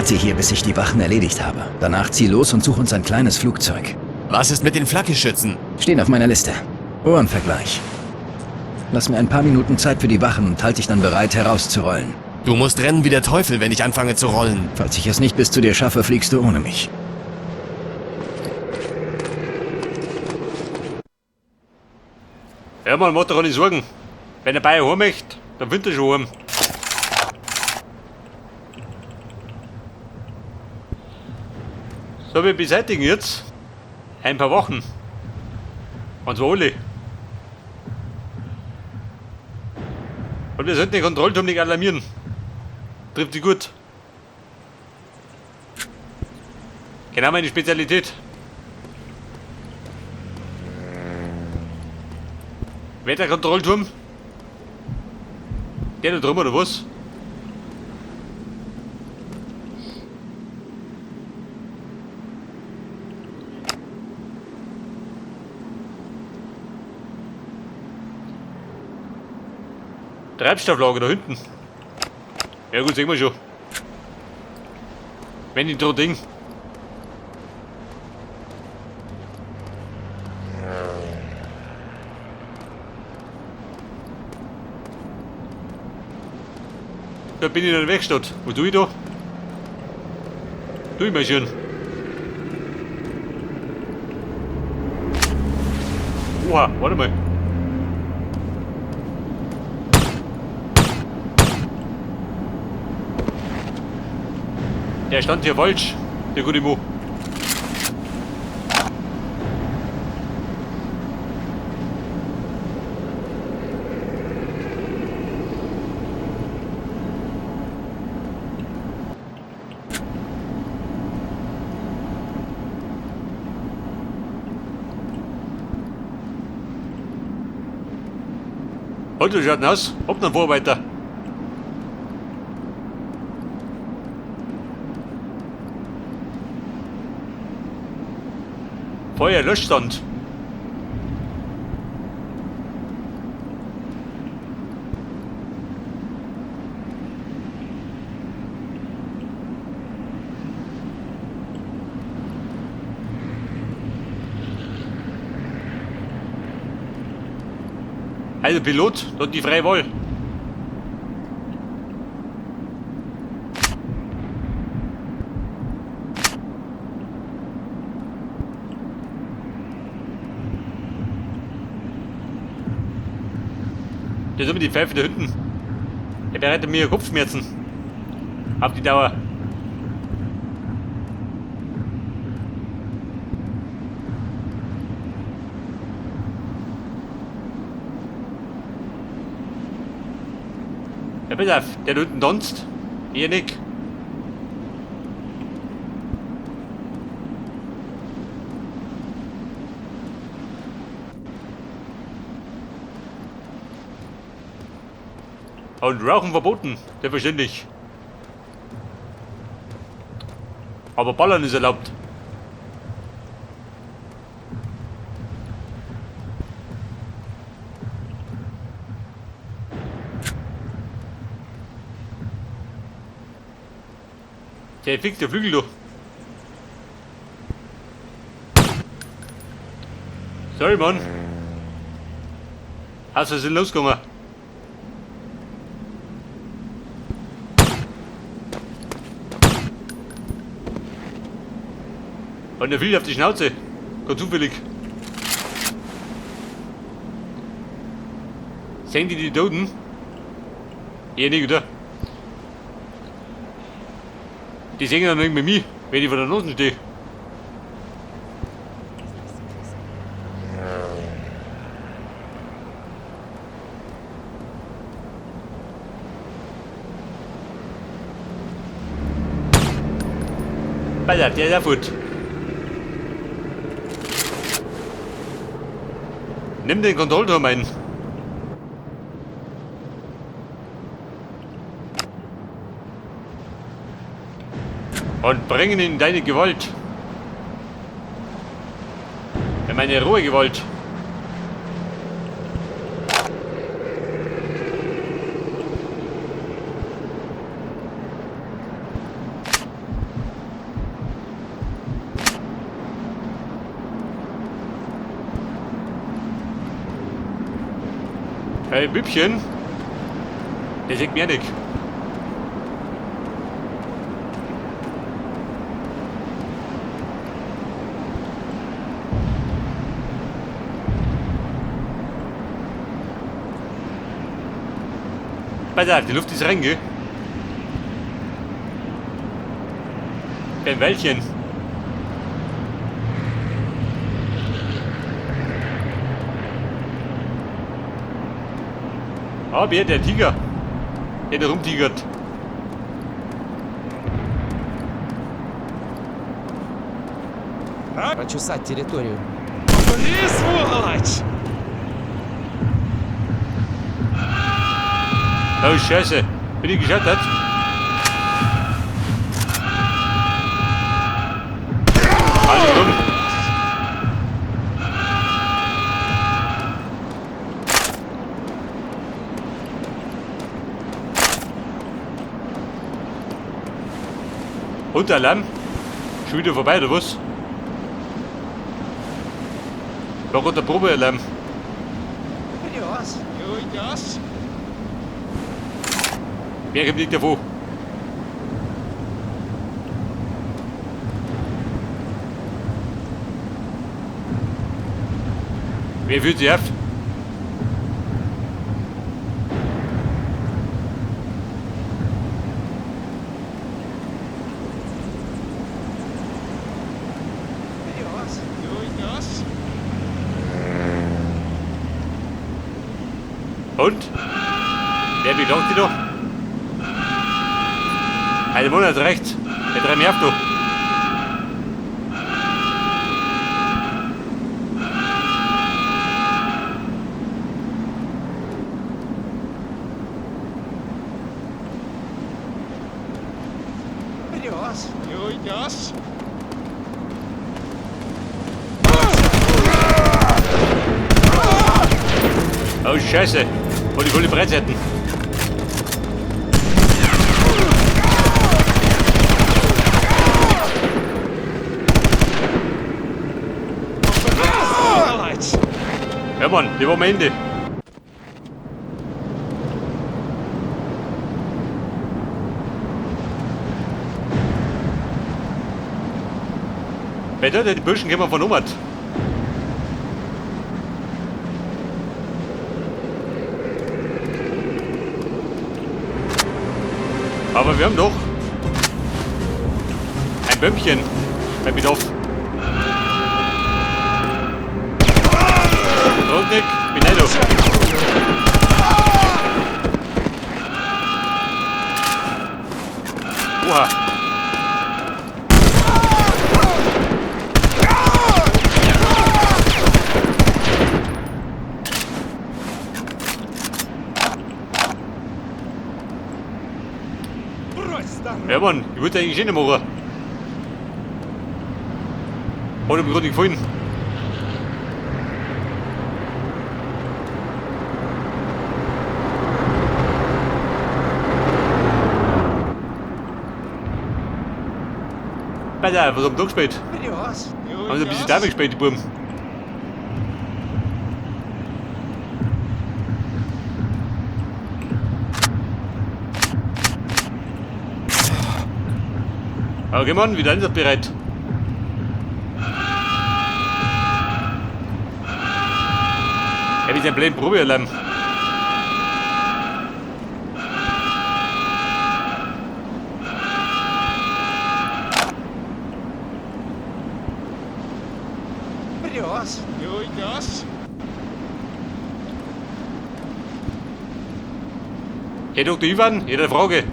Warte hier, bis ich die Wachen erledigt habe. Danach zieh los und such uns ein kleines Flugzeug. Was ist mit den Flakgeschützen? Stehen auf meiner Liste. Ohrenvergleich. Lass mir ein paar Minuten Zeit für die Wachen und halt dich dann bereit, herauszurollen. Du musst rennen wie der Teufel, wenn ich anfange zu rollen. Falls ich es nicht bis zu dir schaffe, fliegst du ohne mich. Ja, man macht doch keine Sorgen. Wenn der Bayer heim möchte, dann findet er schon heim. So, wir beseitigen jetzt ein paar Wachen. Und zwar alle. Und wir sollten den Kontrollturm nicht alarmieren. Trifft sie gut. Genau meine Spezialität. Wetterkontrollturm? Der da drüben oder was? Treibstofflager da hinten. Ja gut, sehen wir schon. Wenn ich dran denk. Da bin ich in der Werkstatt. Wo tue ich da? Tu ich mal schön. Oha, warte mal. Der stand hier falsch, der gute Mo. Heute schaut aus, hab noch Vorarbeiter. Feuerlöschstand. Also Pilot, dort die freie Wahl. Der ist immer die Pfeife da hinten. Der bereitet mir Kopfschmerzen. Auf die Dauer. Ja, pass auf, der da unten tanzt. Eher nicht. Und Rauchen verboten, selbstverständlich. Aber Ballern ist erlaubt. Der fliegt der Flügel durch. Sorry, Mann. Hast du sind losgegangen? Und der fliegt auf die Schnauze. Ganz zufällig. Sehen die die Toten? Eher nicht, oder? Die sehen dann irgendwie mich, wenn ich vor der Nase stehe. Pass auf, der ist auch fort. Nimm den Kontrollturm ein. Und bring ihn in deine Gewalt. In meine Ruhe gewollt. Hey, Bübchen. Der sieht mir nicht. Pass auf, die Luft ist rein, gell? Beim Wäldchen. Ah, wer, der Tiger. Der da rumtigert. Прочесать территорию. Блин, сволочь! Oh, Scheiße. Bin ich gescheitert? Alles dumm. Und Alarm? Schon wieder vorbei, oder was? War gerade der Probealarm. Wer kommt nicht davon? Wer führt sie auf? Und? Wer beklagt die da? Einen Monat rechts. Der drei mehr du. Oh Scheiße. Hol die volle Breitseiten. Ja Mann, die war am Ende. Wer da, die Burschen kommen von Umart. Aber wir haben doch ein Bömmchen bei Bedarf. Rotnick, bin ich. Oha. Ja Mann, ich wollte eigentlich eh nicht machen. Hat mir gerade nicht gefallen. Alter, was haben die da gespielt? Haben sie ein bisschen Dame gespielt, die Buben. Okay, Mann, wieder einsatzbereit. Er ist ein blöden Probealarm. Herr Dr. Ivan, ich habe eine Frage.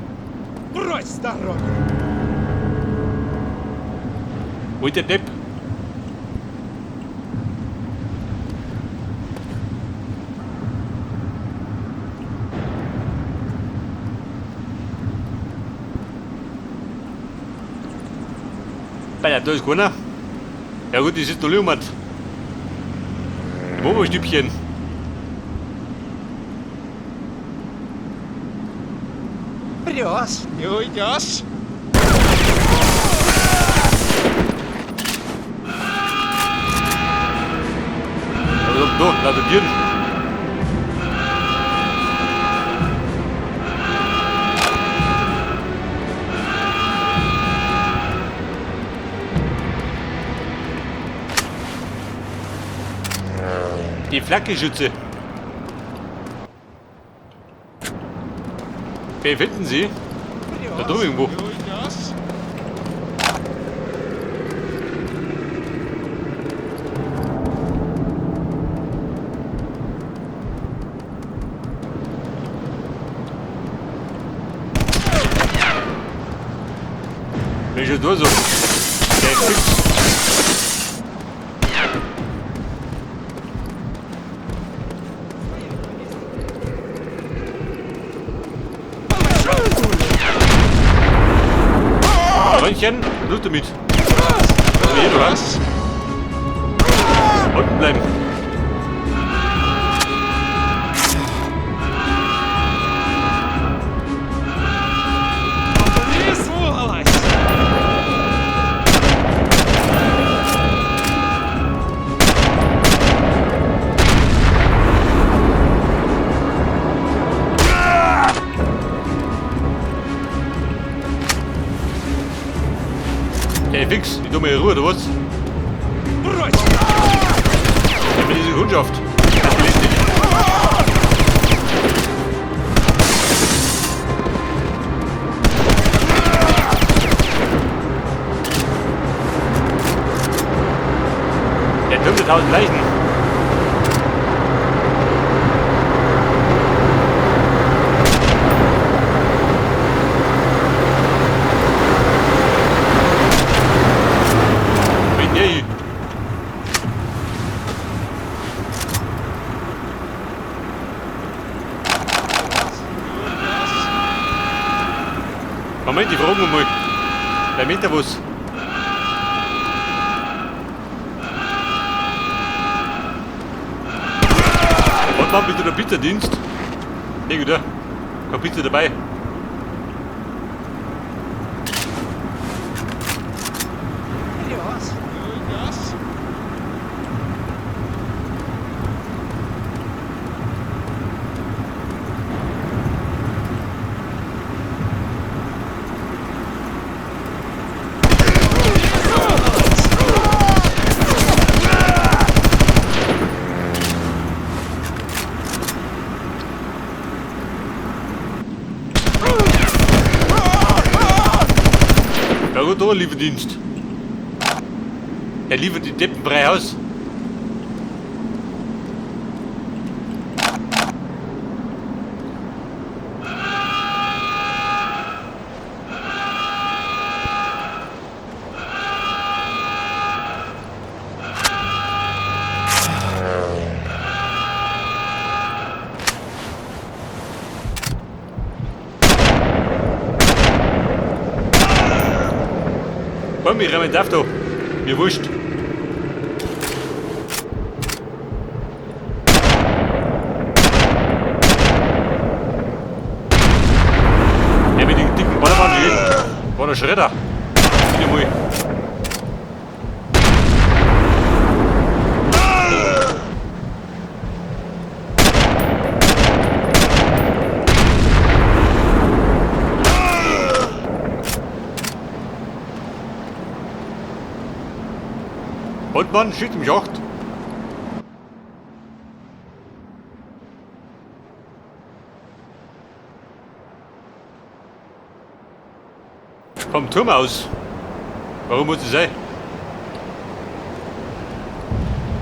Брось дорогу! Wo ist der Depp? Alter, da ist keiner. Ja gut, das ist noch niemand. Im Oberstübchen. Врешь! Не уйдешь! Also da, lauter Tieren. Die Flakgeschütze. Wer finden Sie? Da drüben irgendwo. Не уйдешь! Bin schon da so. Der ist fix. Freundchen, los damit. Nee, du hast. Unten bleiben. Убери, сволочь! Ey, fix, die dumme Ruhe, oder was? Брось! Ich bin diese Kundschaft. Das will ich nicht. Der 15.000 Leichen. Bin hier. Moment, ich frage mal. Wer mit da was? Und wann bitte der Pizzadienst? Nee, gut, keine Pizza dabei. Врешь! Не уйдешь! Ja gut, da Lieferdienst. Er liefert die Deppen frei aus. Komm, ich renne auf da. Mir wurscht. Ja, mit den dicken Ballermann hier. War der Schredder. Wieder mal. Und Mann, schießt im Schacht. Vom Turm aus. Warum muss das sein?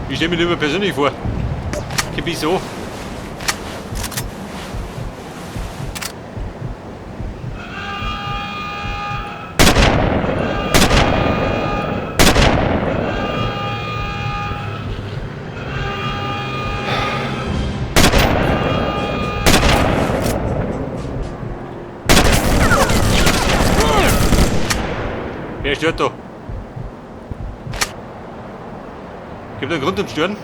Ich stelle mir nicht mehr persönlich vor. Ich bin so. Wer stört da? Gibt einen Grund zum Stören?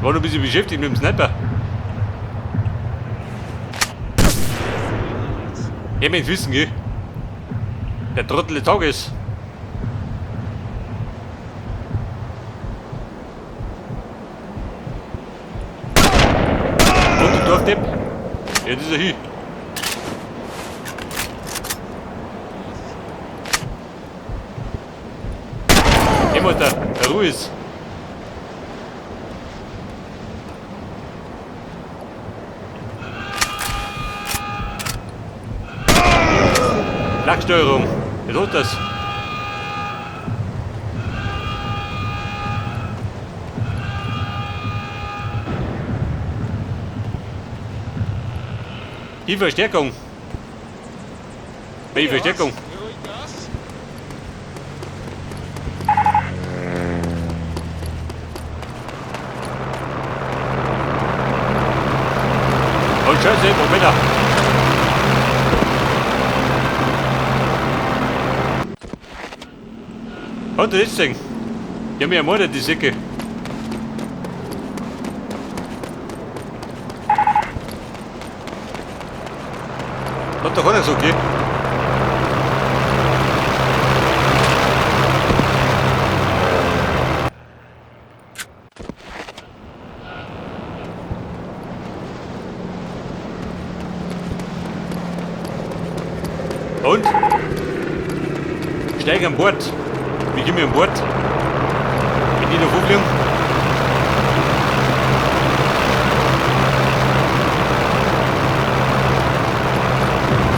War nur ein bisschen beschäftigt mit dem Sniper. Ich möchte wissen, gell? Der Trottel des Tages. Und du Dorfdepp. Jetzt ist er hier. Alter, Ruhe ist. Lacksteuerung. Was hat das? Die Verstärkung. Die Verstärkung. Oh Scheiße, Moment da. Hat das Ding? Die haben mich ermordet, die Säcke. Hat doch keiner gesagt, gell? Und? Steig an Bord. Wie gehen wir an Bord? Wenn die noch hochfliegen?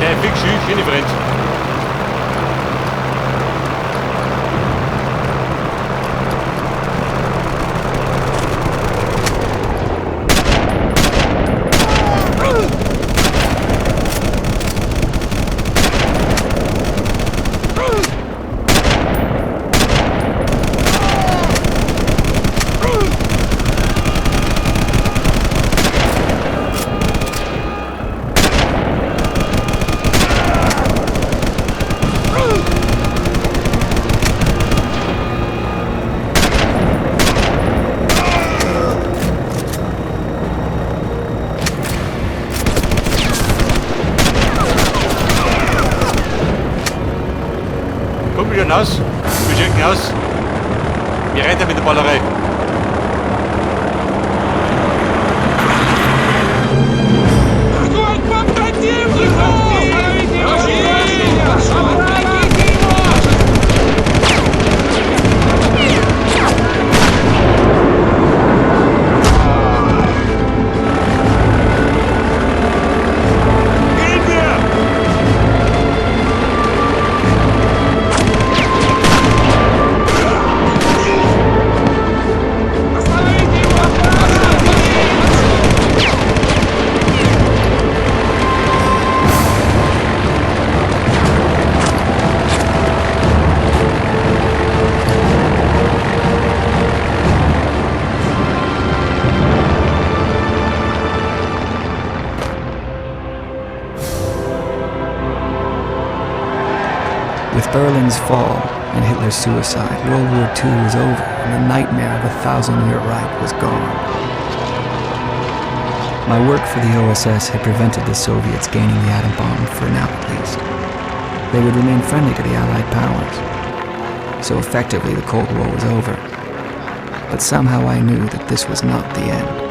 Der fix schön, schöne Freund. Komm schon aus. Wir checken aus. Wir reiten mit der Ballerei. With Berlin's fall and Hitler's suicide, World War II was over and the nightmare of a 1,000-year Reich was gone. My work for the OSS had prevented the Soviets gaining the atom bomb, for now at least. They would remain friendly to the Allied powers. So effectively, the Cold War was over. But somehow I knew that this was not the end.